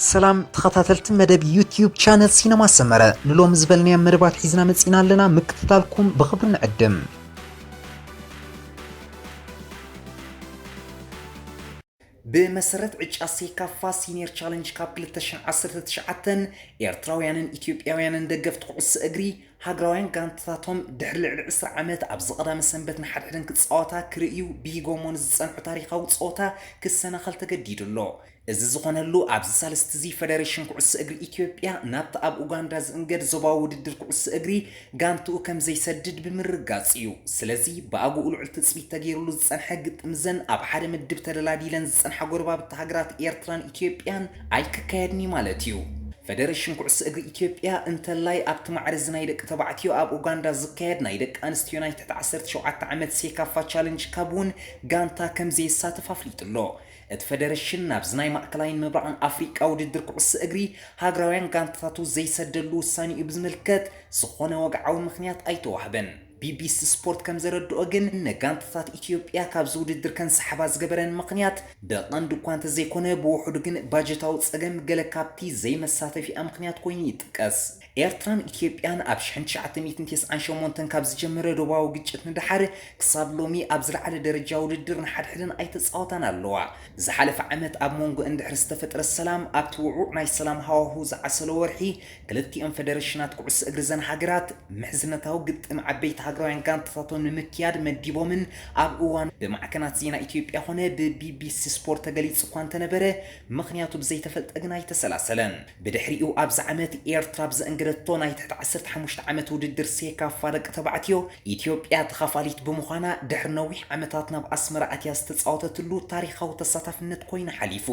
ሰላም ተኸታተልቲ መደብ ዩቲዩብ ቻነል ሲነማ ሰመረ፣ ንሎም ዝበልናዮም መደባት ሒዝና መጺና ኣለና። ምክትታልኩም ብኽብሪ ንዕድም። ብመሰረት ዕጫ ሴካፋ ሲኒየር ቻለንጅ ካፕ ክልተ ሽሕን ዓሰርተ ትሽዓተን፣ ኤርትራውያንን ኢትዮጵያውያንን ደገፍቲ ኩዕሶ እግሪ ሃገራውያን ጋንታታቶም ድሕሪ ልዕሊ ዕስራ ዓመት ኣብዚ ቀዳመ ሰንበት ንሓድሕደን ክጻወታ ክርእዩ ብሂጎሞ ንዝጸንሑ ታሪኻዊ ጸወታ ክሰናኸል ተገዲዱ ኣሎ። እዚ ዝኾነሉ ኣብዚ ሳልስቲ እዚ ፈደሬሽን ኩዕሶ እግሪ ኢትዮጵያ ናብቲ ኣብ ኡጋንዳ ዝእንገድ ዞባዊ ውድድር ኩዕሶ እግሪ ጋንትኡ ከም ዘይሰድድ ብምርጋጽ እዩ። ስለዚ ብኣግኡ ልዑል ትጽቢት ተገይሩሉ ዝጸንሐ ግጥም ዘን ኣብ ሓደ ምድብ ተደላዲለን ዝጸንሓ ጎረባብቲ ሃገራት ኤርትራን ኢትዮጵያን ኣይክካየድን እዩ ማለት እዩ። ፈደሬሽን ኩዕሶ እግሪ ኢትዮጵያ እንተላይ ኣብቲ ማዕረ እዚ ናይ ደቂ ተባዕትዮ ኣብ ኡጋንዳ ዝካየድ ናይ ደቂ ኣንስትዮ ናይ ትሕቲ ዓሰርተ ሸውዓተ ዓመት ሴካፋ ቻለንጅ ካፕ እውን ጋንታ ከም ዘየሳትፍ ኣፍሊጡ ኣሎ። እቲ ፈደረሽን ናብዚ ናይ ማእከላይን ምብራቕን ኣፍሪቃ ውድድር ኩዕሶ እግሪ ሃገራውያን ጋንታታቱ ዘይሰደሉ ውሳኔኡ ብዝምልከት ዝኾነ ወግዓዊ ምኽንያት ኣይተዋህበን። ቢቢሲ ስፖርት ከም ዘረድኦ ግን፣ ንጋንታታት ኢትዮጵያ ካብዚ ውድድር ከንሰሓባ ዝገበረን ምኽንያት ብቐንዱ እኳ እንተዘይኮነ፣ ብውሑዱ ግን ባጀታዊ ጸገም ገለ ካብቲ ዘይመሳተፊኣ ምኽንያት ኮይኑ ይጥቀስ። ኤርትራን ኢትዮጵያን ኣብ ሽሕን ትሽዓተ ሚእትን ተስዓን ሸሞንተን ካብ ዝጀመረ ዶባዊ ግጭት ንደሓር፣ ክሳብ ሎሚ ኣብ ዝለዓለ ደረጃ ውድድር ንሓድሕደን ኣይተጻወታን ኣለዋ። ዝሓለፈ ዓመት ኣብ መንጎ እንድሕር ዝተፈጥረ ሰላም፣ ኣብቲ ውዑዕ ናይ ሰላም ሃዋሁ ዝዓሰሎ ወርሒ፣ ክልቲኦም ፈደረሽናት ኩዕሶ እግሪ ዘን ሃገራት ምሕዝነታዊ ግጥም ዓበይቲ ሃገራውያን ጋንታታቶም ንምክያድ መዲቦምን ኣብ እዋን ብማዕከናት ዜና ኢትዮጵያ ኮነ ብቢቢሲ ስፖርት ተገሊጹ እኳ እንተነበረ፣ ምኽንያቱ ብዘይተፈልጠ ግን ኣይተሰላሰለን። ብድሕሪኡ ኣብዚ ዓመት ኤርትራ ብዘእንገደቶ ናይ ትሕቲ ዓሰርተ ሓሙሽተ ዓመት ውድድር ሴካፋ ደቂ ተባዕትዮ፣ ኢትዮጵያ ተኻፋሊት ብምዃና ድሕሪ ነዊሕ ዓመታት ናብ ኣስመራ ኣትያ ዝተጻወተትሉ ታሪኻዊ ተሳታፍነት ኮይኑ ሓሊፉ።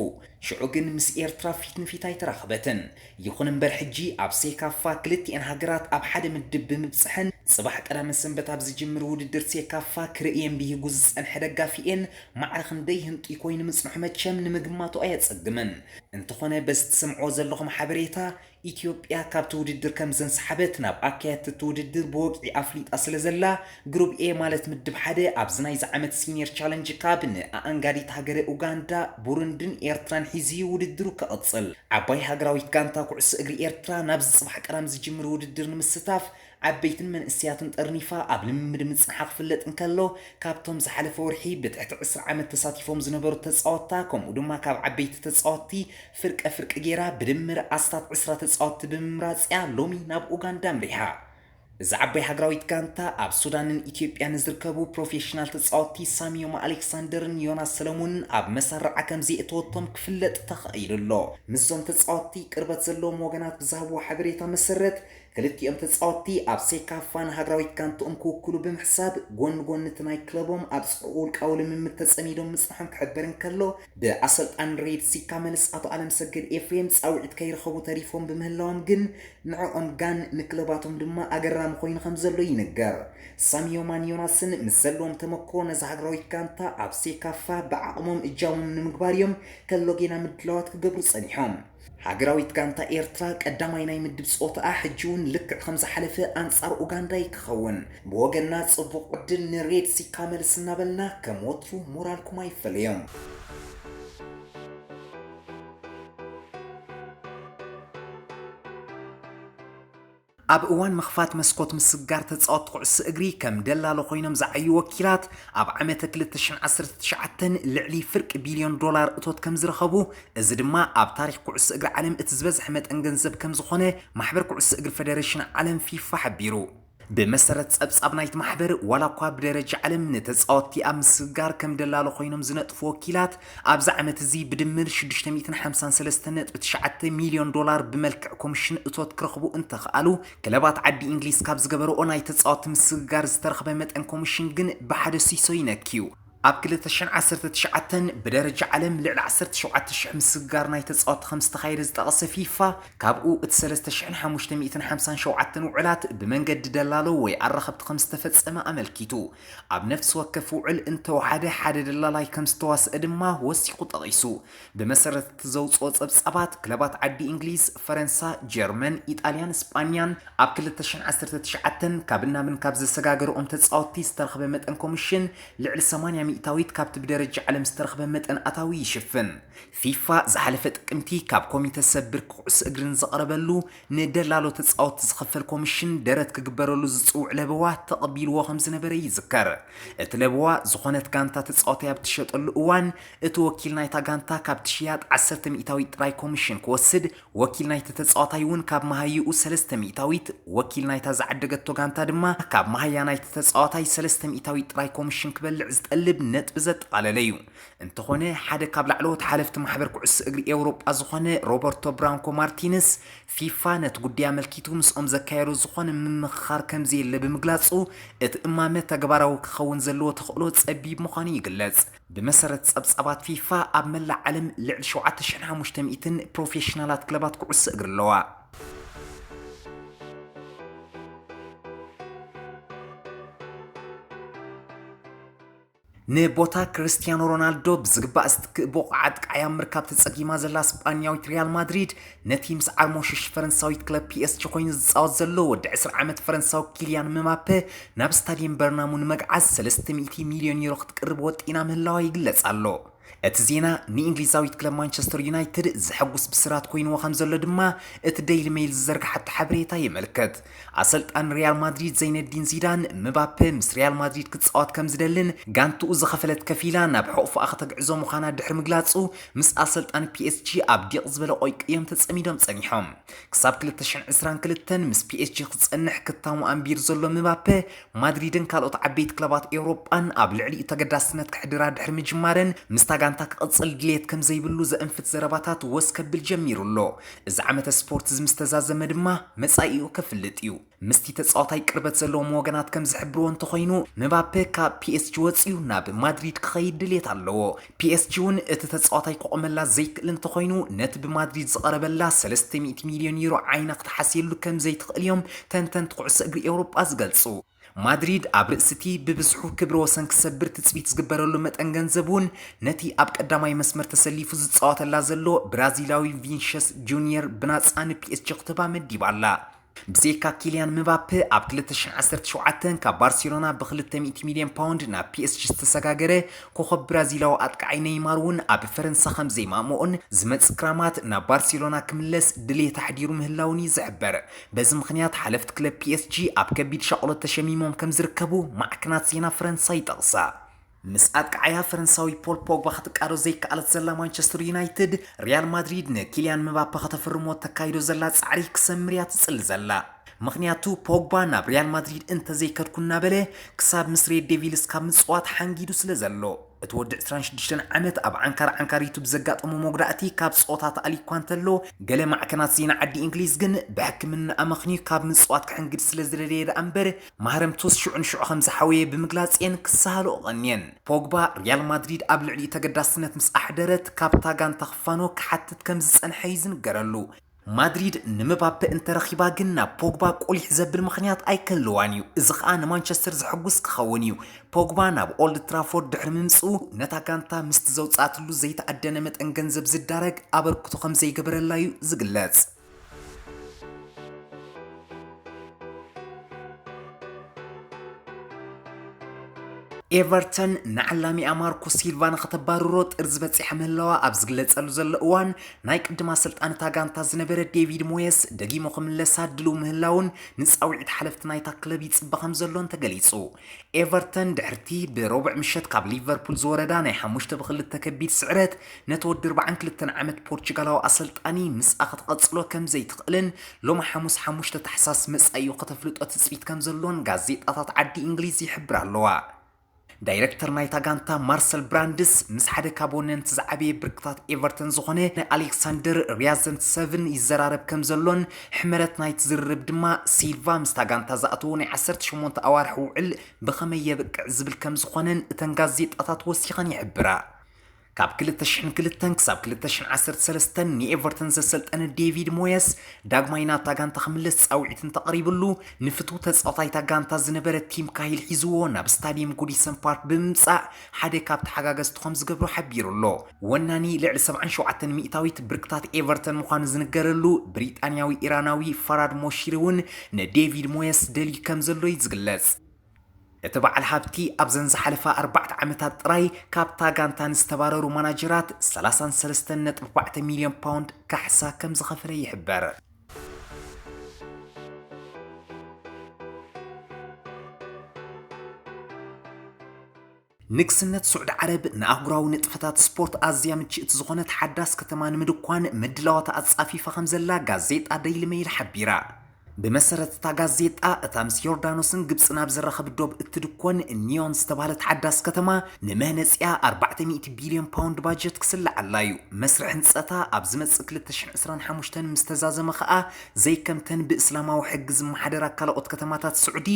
ሽዑ ግን ምስ ኤርትራ ፊት ንፊት ኣይተራኸበትን። ይኹን እምበር ሕጂ ኣብ ሴካፋ ክልቲኤን ሃገራት ኣብ ሓደ ምድብ ብምብጽሐን ጽባሕ ቀዳመ ሰንበት ኣብ ዝጅምር ውድድር ሴካፋ ክርእየን ብሂጉ ዝጸንሐ ደጋፊኤን ማዕረ ክንደይ ህንጡይ ኮይኑ ምጽንሑ መቸም ንምግማቱ ኣየጸግምን። እንተኾነ በዚ ትሰምዕዎ ዘለኹም ሓበሬታ፣ ኢትዮጵያ ካብቲ ውድድር ከም ዘንሰሓበት ናብ ኣካየድቲ እቲ ውድድር ብወግዒ ኣፍሊጣ ስለ ዘላ፣ ግሩፕ ኤ ማለት ምድብ ሓደ ኣብዚ ናይዚ ዓመት ሲኒየር ቻለንጅ ካፕ ንኣኣንጋዲት ሃገረ ኡጋንዳ፣ ቡሩንድን ኤርትራን ሒዙ እዩ ውድድሩ ክቕጽል። ዓባይ ሃገራዊት ጋንታ ኩዕሶ እግሪ ኤርትራ ናብዚ ጽባሕ ቀዳም ዝጅምር ውድድር ንምስታፍ ዓበይትን መንእሰያትን ጠርኒፋ ኣብ ልምምድ ምጽንሓ ክፍለጥ እንከሎ፣ ካብቶም ዝሓለፈ ወርሒ ብትሕቲ ዕስራ ዓመት ተሳቲፎም ዝነበሩ ተጻወትታ፣ ከምኡ ድማ ካብ ዓበይቲ ተጻወትቲ ፍርቀ ፍርቂ ገይራ ብድምር ኣስታት ዕስራ ተጻወትቲ ብምምራጽ እያ ሎሚ ናብ ኡጋንዳ ኣምሪሓ። እዛ ዓባይ ሃገራዊት ጋንታ ኣብ ሱዳንን ኢትዮጵያን ንዝርከቡ ፕሮፌሽናል ተጻወትቲ ሳሚዮማ ኣሌክሳንደርን ዮናስ ሰለሙንን ኣብ መሳርዓ ከም ዘየእተወቶም ክፍለጥ ተኻኢሉ ኣሎ። ምስዞም ተጻወትቲ ቅርበት ዘለዎም ወገናት ብዝሃብዎ ሓበሬታ መሰረት፣ ክልቲኦም ተጻወትቲ ኣብ ሴካፋ ንሃገራዊት ጋንትኦም ክውክሉ ብምሕሳብ፣ ጎኒ ጎኒ እቲ ናይ ክለቦም ኣብ ጽዑቕ ውልቃዊ ልምምድ ተጸሚዶም ምጽንሖም ክሕበር እንከሎ፣ ብኣሰልጣኒ ሬድ ሲካ መልስ ኣቶ ኣለምሰገድ ኤፍሬም ጻውዒት ከይረኸቡ ተሪፎም ብምህላዎም ግን፣ ንዕኦም ጋን ንክለባቶም ድማ ኣገራሚ ኮይኑ ከም ዘሎ ይንገር። ሳሚዮማን ዮናስን ምስ ዘለዎም ተመክሮ ነዛ ሃገራዊት ጋንታ ኣብ ሴካፋ ብዓቕሞም እጃሞም ንምግባር እዮም ከሎ ጌና ምድላዋት ክገብሩ ጸኒሖም። ሃገራዊት ጋንታ ኤርትራ ቀዳማይ ናይ ምድብ ጸወታኣ ሕጂ እውን ልክዕ ከም ዝሓለፈ ኣንጻር ኡጋንዳ እዩ ክኸውን። ብወገንና ጽቡቕ ዕድል ንሬድ ሲካ መልስ እናበልና ከም ወትሩ ሞራልኩም ኣይፈለዮም። ኣብ እዋን ምኽፋት መስኮት ምስጋር ተጻወትቲ ኩዕሶ እግሪ ከም ደላሎ ኮይኖም ዝዓዩ ወኪላት፣ ኣብ ዓመተ ክልተ ሽሕን ዓሰርተ ትሽዓተን ልዕሊ ፍርቂ ቢልዮን ዶላር እቶት ከም ዝረኸቡ፣ እዚ ድማ ኣብ ታሪኽ ኩዕሶ እግሪ ዓለም እቲ ዝበዝሐ መጠን ገንዘብ ከም ዝኾነ ማሕበር ኩዕሶ እግሪ ፈደረሽን ዓለም ፊፋ ሓቢሩ። ብመሰረት ጸብጻብ ናይቲ ማሕበር፣ ዋላ እኳ ብደረጃ ዓለም ንተጻወትቲ ኣብ ምስግጋር ከም ደላሎ ኮይኖም ዝነጥፉ ወኪላት፣ ኣብዚ ዓመት እዚ ብድምር ሽዱሽተ ሚእትን ሓምሳን ሰለስተን ነጥቢ ትሽዓተ ሚልዮን ዶላር ብመልክዕ ኮሚሽን እቶት ክረኽቡ እንተኽኣሉ፣ ክለባት ዓዲ እንግሊዝ ካብ ዝገበረኦ ናይ ተጻወትቲ ምስግጋር ዝተረኽበ መጠን ኮሚሽን ግን ብሓደ ሲሶ ይነክዩ። ኣብ ክልተ ሽሕን ዓሰርተ ትሽዓተን ብደረጃ ዓለም ልዕሊ ዓሰርተ ሸውዓተ ሽሕ ምስግጋር ናይ ተጻወትቲ ከም ዝተኻየደ ዝጠቐሰ ፊፋ፣ ካብኡ እቲ ሰለስተ ሽሕን ሓሙሽተ ሚእትን ሓምሳን ሸውዓተን ውዕላት ብመንገዲ ደላሎ ወይ ኣራኸብቲ ከም ዝተፈጸመ ኣመልኪቱ። ኣብ ነፍሲ ወከፍ ውዕል እንተወሓደ ሓደ ደላላይ ከም ዝተዋስአ ድማ ወሲኹ ጠቒሱ። ብመሰረት እቲ ዘውጽኦ ጸብጻባት፣ ክለባት ዓዲ እንግሊዝ፣ ፈረንሳ፣ ጀርመን፣ ኢጣልያን ስጳንያን ኣብ ክልተ ሽሕን ዓሰርተ ትሽዓተን ካብን ናብን ካብ ዘሰጋገርኦም ተጻወትቲ ዝተረኽበ መጠን ኮሚሽን ልዕሊ ሰማንያ ሚእታዊት ካብቲ ብደረጃ ዓለም ዝተረኽበ መጠን ኣታዊ ይሽፍን። ፊፋ ዝሓለፈ ጥቅምቲ ካብ ኮሚተ ሰብ ብርኪ ኩዕሶ እግሪ ንዝቐረበሉ ንደላሎ ተጻወትቲ ዝኸፈል ኮሚሽን ደረት ክግበረሉ ዝጽውዕ ለበዋ ተቐቢልዎ ከም ዝነበረ ይዝከር። እቲ ለበዋ ዝኾነት ጋንታ ተጻዋታይ ኣብ ትሸጠሉ እዋን እቲ ወኪል ናይታ ጋንታ ካብቲ ሽያጥ ዓሰርተ ሚእታዊት ጥራይ ኮሚሽን ክወስድ፣ ወኪል ናይቲ ተጻዋታይ እውን ካብ መሃይኡ ሰለስተ ሚእታዊት፣ ወኪል ናይታ ዝዓደገቶ ጋንታ ድማ ካብ መሃያ ናይቲ ተጻዋታይ ሰለስተ ሚእታዊት ጥራይ ኮሚሽን ክበልዕ ዝጠልብ ነጥቢ ዘጠቓለለ እዩ። እንተኾነ፣ ሓደ ካብ ላዕለዎት ሓለፍቲ ማሕበር ኩዕሶ እግሪ ኤውሮጳ ዝኾነ ሮበርቶ ብራንኮ ማርቲንስ፣ ፊፋ ነቲ ጉዳይ ኣመልኪቱ ምስኦም ዘካየዶ ዝኾነ ምምኽኻር ከም ዘየለ ብምግላጹ፣ እቲ እማመ ተግባራዊ ክኸውን ዘለዎ ተኽእሎ ጸቢብ ምዃኑ ይግለጽ። ብመሰረት ጸብጻባት ፊፋ፣ ኣብ መላእ ዓለም ልዕሊ ሸውዓተ ሽሕን ሓሙሽተ ሚእትን ፕሮፌሽናላት ክለባት ኩዕሶ እግሪ ኣለዋ። ንቦታ ክርስቲያኖ ሮናልዶ ብዝግባእ ዝትክእ ብቑዕ ኣጥቃዓይ ኣብ ምርካብ ተጸጊማ ዘላ ስጳኛዊት ሪያል ማድሪድ፣ ነቲ ምስ ዓርሞሽሽ ፈረንሳዊት ክለብ ፒ ኤስ ጂ ኮይኑ ዝጻወት ዘሎ ወዲ ዕስራ ዓመት ፈረንሳዊ ኪልያን ምባፔ ናብ ስታድየም በርናሙ ንምግዓዝ ሰለስተ ሚእቲ ሚልዮን ዩሮ ክትቅርብ ወጢና ምህላዋ ይግለጽ ኣሎ። እቲ ዜና ንእንግሊዛዊት ክለብ ማንቸስተር ዩናይትድ ዘሐጉስ ብስራት ኮይንዎ ከም ዘሎ ድማ እቲ ዴይሊ ሜይል ዝዘርግሓቶ ሓበሬታ የመልክት። ኣሰልጣኒ ሪያል ማድሪድ ዘይነዲን ዚዳን፣ ምባፔ ምስ ሪያል ማድሪድ ክጻወት ከም ዝደልን ጋንትኡ ዝኸፈለት ከፊላ ናብ ሕቑፎኣ ከተግዕዞ ምዃና ድሕሪ ምግላጹ፣ ምስ ኣሰልጣኒ ፒ ኤስ ጂ ኣብ ዲቕ ዝበለ ቆይቂ እዮም ተጸሚዶም ጸኒሖም። ክሳብ ክልተ ሽሕን ዕስራን ክልተን ምስ ፒ ኤስ ጂ ክጸንሕ ክታሙ ኣንቢሩ ዘሎ ምባፔ፣ ማድሪድን ካልኦት ዓበይቲ ክለባት ኤውሮጳን ኣብ ልዕሊኡ ተገዳስነት ከሕድራ ድሕሪ ምጅማረን፣ ምስታ ጋንታ ክቕጽል ድልየት ከም ዘይብሉ ዘእንፍት ዘረባታት ወስ ከብል ጀሚሩ ኣሎ። እዚ ዓመተ ስፖርት እዚ ምስ ተዛዘመ ድማ መጻኢኡ ከፍልጥ እዩ። ምስቲ ተጻዋታይ ቅርበት ዘለዎም ወገናት ከም ዝሕብርዎ እንተኾይኑ፣ ምባፔ ካብ ፒ ኤስ ጂ ወጺኡ ናብ ማድሪድ ክኸይድ ድልየት ኣለዎ። ፒ ኤስ ጂ እውን እቲ ተጻዋታይ ክቆመላ ዘይክእል እንተኾይኑ፣ ነቲ ብማድሪድ ዝቐረበላ ሰለስተ ሚእቲ ሚልዮን ዩሮ ዓይና ክትሓስየሉ ከም ዘይትኽእል እዮም ተንተንቲ ኩዕሶ እግሪ ኤውሮጳ ዝገልጹ። ማድሪድ ኣብ ርእሲ እቲ ብብዝሑ ክብረ ወሰን ክሰብር ትጽቢት ዝግበረሉ መጠን ገንዘብ እውን ነቲ ኣብ ቀዳማይ መስመር ተሰሊፉ ዝጻወተላ ዘሎ ብራዚላዊ ቪንሸስ ጁንየር ብናጻ ን ፒ ኤስ ጂ ክትህባ መዲባ ኣላ። ብዘይካ ኪልያን ምባፔ፣ ኣብ ክልተ ሽሕን ዓሰርተ ሸውዓተን ካብ ባርሴሎና ብ ክልተ ሚእቲ ሚልዮን ፓውንድ ናብ ፒ ኤስ ጂ ዝተሰጋገረ ኮኸብ ብራዚላዊ ኣጥቃዓይ ኔይማር እውን ኣብ ፈረንሳ ከም ዘይማእምኦን ዝመጽእ ክራማት ናብ ባርሴሎና ክምለስ ድሌት ኣሕዲሩ ምህላውን እዩ ዝሕበር። በዚ ምኽንያት ሓለፍቲ ክለብ ፒ ኤስ ጂ ኣብ ከቢድ ሻቕሎት ተሸሚሞም ከም ዝርከቡ ማዕከናት ዜና ፈረንሳ ይጠቕሳ። ምስ ኣጥቃዓያ ፈረንሳዊ ፖል ፖግባ ክትቃዶ ዘይከኣለት ዘላ ማንቸስተር ዩናይትድ፣ ሪያል ማድሪድ ንኪልያን ምባፔ ከተፍርሞ ተካይዶ ዘላ ጻዕሪ ክሰምር እያ ትጽሊ ዘላ። ምኽንያቱ ፖግባ ናብ ሪያል ማድሪድ እንተዘይከድኩ እናበለ ክሳብ ምስ ሬድ ዴቪልስ ካብ ምጽዋት ሓንጊዱ ስለ ዘሎ። እቲ ወዲ ዕስራን ሽዱሽተን ዓመት ኣብ ዓንካር ዓንካሪቱ ብዘጋጠሞ መጉዳእቲ ካብ ጸወታ ተኣልዩ እኳ እንተሎ፣ ገለ ማዕከናት ዜና ዓዲ እንግሊዝ ግን ብሕክምና ኣመኽንዩ ካብ ምጽዋት ክሕንግድ ስለ ዝደለየ ደኣ እምበር፣ ማህረምቱስ ሽዑ ንሽዑ ከም ዝሓወየ ብምግላጽ እየን ክሰሃልኦ ቀንየን። ፖግባ፣ ሪያል ማድሪድ ኣብ ልዕሊኡ ተገዳስነት ምስ ኣሕደረት፣ ካብታ ጋንታ ክፋኖ ክሓትት ከም ዝጸንሐ እዩ ዝንገረሉ። ማድሪድ ንምባፔ እንተረኺባ ግን ናብ ፖግባ ቁሊሕ ዘብል ምኽንያት ኣይክህልዋን እዩ። እዚ ኸኣ ንማንቸስተር ዘሐጉስ ክኸውን እዩ። ፖግባ ናብ ኦልድ ትራፎርድ ድሕሪ ምምጽኡ ነታ ጋንታ ምስቲ ዘውጽኣትሉ ዘይተኣደነ መጠን ገንዘብ ዝዳረግ ኣበርክቶ ከም ዘይገበረላ እዩ ዝግለጽ። ኤቨርተን ንዓላሚኣ ማርኮ ሲልቫ ንኸተባርሮ ጥርዚ በጺሓ ምህላዋ ኣብ ዝግለጸሉ ዘሎ እዋን፣ ናይ ቅድም ኣሰልጣኒ እታ ጋንታ ዝነበረ ዴቪድ ሞየስ ደጊሙ ክምለሳ ድሉው ምህላውን ንጻውዒት ሓለፍቲ ናይታ ክለብ ይጽበ ከም ዘሎን ተገሊጹ። ኤቨርተን ድሕርቲ ብረቡዕ ምሸት ካብ ሊቨርፑል ዝወረዳ ናይ ሓሙሽተ ብክልተ ከቢድ ስዕረት፣ ነቲ ወዲ ኣርባዓን ክልተን ዓመት ፖርቹጋላዊ ኣሰልጣኒ ምስኣ ክትቐጽሎ ከም ዘይትኽእልን ሎሚ ሓሙስ ሓሙሽተ ታሕሳስ መጻኢኡ ከተፍልጦ ትጽቢት ከም ዘሎን ጋዜጣታት ዓዲ እንግሊዝ ይሕብራ ኣለዋ። ዳይረክተር ናይታ ጋንታ ማርሰል ብራንድስ ምስ ሓደ ካብ ወነንቲ ዝዓበየ ብርክታት ኤቨርተን ዝኾነ ንኣሌክሳንደር ሪያዘንት ሰቨን ይዘራረብ ከም ዘሎን ሕመረት ናይቲ ዝርርብ ድማ ሲልቫ ምስታ ጋንታ ዝኣተዎ ናይ ዓሰርተ ሸሞንተ ኣዋርሕ ውዕል ብኸመይ የብቅዕ ዝብል ከም ዝኾነን እተን ጋዜጣታት ወሲኸን ይሕብራ። ካብ ክልተ ሽሕን ክልተን ክሳብ ክልተ ሽሕን ዓሰርተ ሰለስተን ንኤቨርተን ዘሰልጠነ ዴቪድ ሞየስ ዳግማይ ናብታ ጋንታ ክምለስ ጻውዒት እንተቐሪብሉ፣ ንፍትው ተጻዋታይ እታ ጋንታ ዝነበረ ቲም ካሂል ሒዝዎ ናብ ስታድየም ጎዲሰን ፓርክ ብምምጻእ ሓደ ካብ ተሓጋገዝቱ ከም ዝገብሮ ሓቢሩ ኣሎ። ወናኒ ልዕሊ ሰብዓን ሸውዓተን ሚእታዊት ብርክታት ኤቨርተን ምዃኑ ዝንገረሉ ብሪጣንያዊ ኢራናዊ ፋራድ ሞሺሪ እውን ንዴቪድ ሞየስ ደልዩ ከም ዘሎ እዩ ዝግለጽ። እቲ በዓል ሃብቲ ኣብዘን ዝሓለፋ ኣርባዕተ ዓመታት ጥራይ ካብታ ጋንታ ንዝተባረሩ ማናጀራት ሰላሳን ሰለስተን ነጥቢ ኣርባዕተ ሚልዮን ፓውንድ ካሕሳ ከም ዝኸፈለ ይሕበር። ንግስነት ስዑዲ ዓረብ ንኣህጉራዊ ንጥፈታት ስፖርት ኣዝያ ምችእቲ ዝኾነት ሓዳስ ከተማ ንምድኳን ምድላዋታ ኣጻፊፋ ከም ዘላ ጋዜጣ ደይሊ ሜይል ሓቢራ። ብመሰረት እታ ጋዜጣ፣ እታ ምስ ዮርዳኖስን ግብጽን ኣብ ዘራኽብ ዶብ እትድኮን ኒዮን ዝተባህለት ሓዳስ ከተማ ንመህነጺኣ ኣርባዕተ ሚእቲ ቢልዮን ፓውንድ ባጀት ክስልዓላ እዩ። መስርሕ ህንጸታ ኣብ ዝመጽእ ክልተ ሽሕን ዕስራን ሓሙሽተን ምስ ተዛዘመ ከኣ ዘይከምተን ብእስላማዊ ሕጊ ዝመሓደራ ካልኦት ከተማታት ስዑዲ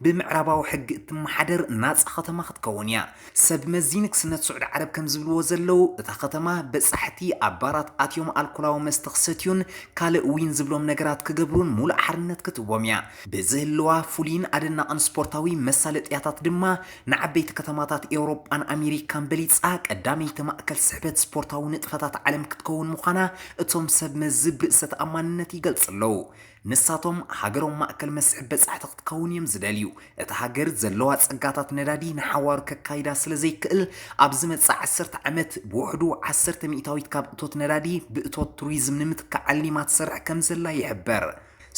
ብምዕራባዊ ሕጊ እትመሓደር ናጻ ከተማ ክትከውን እያ። ሰብ መዚ ንግስነት ስዑዲ ዓረብ ከም ዝብልዎ ዘለዉ፣ እታ ከተማ በጻሕቲ ኣብ ባራት ኣትዮም ኣልኮላዊ መስተ ክሰትዩን ካልእ ዊን ዝብሎም ነገራት ክገብሩን ሙሉእ ሓርነት ክትህቦም እያ። ብዝህልዋ ፍሉይን ኣደናቕን ስፖርታዊ መሳለጥያታት ድማ ንዓበይቲ ከተማታት ኤውሮጳን ኣሜሪካን በሊጻ ቀዳመይቲ ማእከል ስሕበት ስፖርታዊ ንጥፈታት ዓለም ክትከውን ምዃና እቶም ሰብ መዚ ብርእሰ ተኣማንነት ይገልጹ ኣለዉ። ንሳቶም ሃገሮም ማእከል መስሕብ በጻሕቲ ክትከውን እዮም ዝደልዩ። እታ ሃገር ዘለዋ ጸጋታት ነዳዲ ንሓዋሩ ከካይዳ ስለ ዘይክእል፣ ኣብ ዝመጽእ ዓሰርተ ዓመት ብውሕዱ ዓሰርተ ሚእታዊት ካብ እቶት ነዳዲ ብእቶት ቱሪዝም ንምትካእ ዓሊማ ትሰርሕ ከም ዘላ ይሕበር።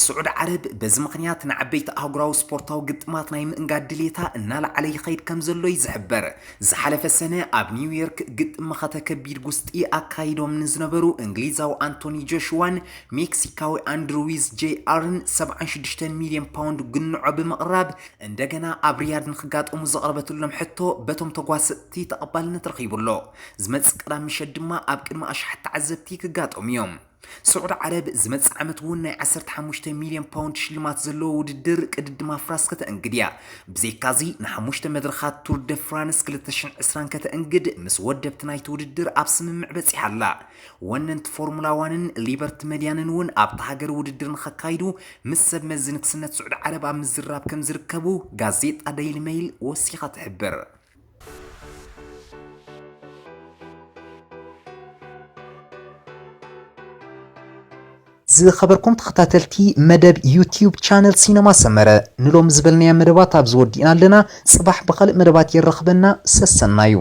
ስዑዲ ዓረብ በዚ ምኽንያት ንዓበይቲ ኣህጉራዊ ስፖርታዊ ግጥማት ናይ ምእንጋድ ድሌታ እናለዓለ ይኸይድ ከም ዘሎ እዩ ዝሕበር። ዝሓለፈ ሰነ ኣብ ኒውዮርክ ግጥም መኸተ ከቢድ ጉስጢ ኣካይዶም ንዝነበሩ እንግሊዛዊ ኣንቶኒ ጆሽዋን ሜክሲካዊ ኣንድሩ ዊዝ ጄይ ኣርን ሰብዓን ሽዱሽተን ሚልዮን ፓውንድ ግንዖ ብምቕራብ፣ እንደገና ኣብ ሪያድ ንክጋጠሙ ዘቕረበትሎም ሕቶ በቶም ተጓሰጥቲ ተቐባልነት ረኺቡ ኣሎ። ዝመጽእ ቀዳም ምሸት ድማ ኣብ ቅድሚ ኣሽሓት ተዓዘብቲ ክጋጠሙ እዮም። ስዑዲ ዓረብ ዝመጽእ ዓመት እውን ናይ ዓሰርተ ሓሙሽተ ሚልዮን ፓውንድ ሽልማት ዘለዎ ውድድር ቅድድም ኣፍራስ ከተእንግድ እያ። ብዘይካዚ ንሓሙሽተ መድረኻት ቱር ደ ፍራንስ ክልተ ሽሕን ዕስራን ከተእንግድ ምስ ወደብቲ ናይቲ ውድድር ኣብ ስምምዕ በጺሓ ኣላ። ወነንቲ ፎርሙላ ዋንን ሊበርቲ መድያንን እውን ኣብታ ሃገር ውድድር ንኸካይዱ ምስ ሰብ መዚ ንግስነት ስዑዲ ዓረብ ኣብ ምዝራብ ከም ዝርከቡ ጋዜጣ ደይሊ ሜይል ወሲኻ ትሕብር። ዝኸበርኩም ተኸታተልቲ መደብ ዩቲዩብ ቻነል ሲነማ ሰመረ፣ ንሎም ዝበልናያ መደባት ኣብዚ ወዲእና ኣለና። ጽባሕ ብኻልእ መደባት የራኽበና። ሰሰናዩ።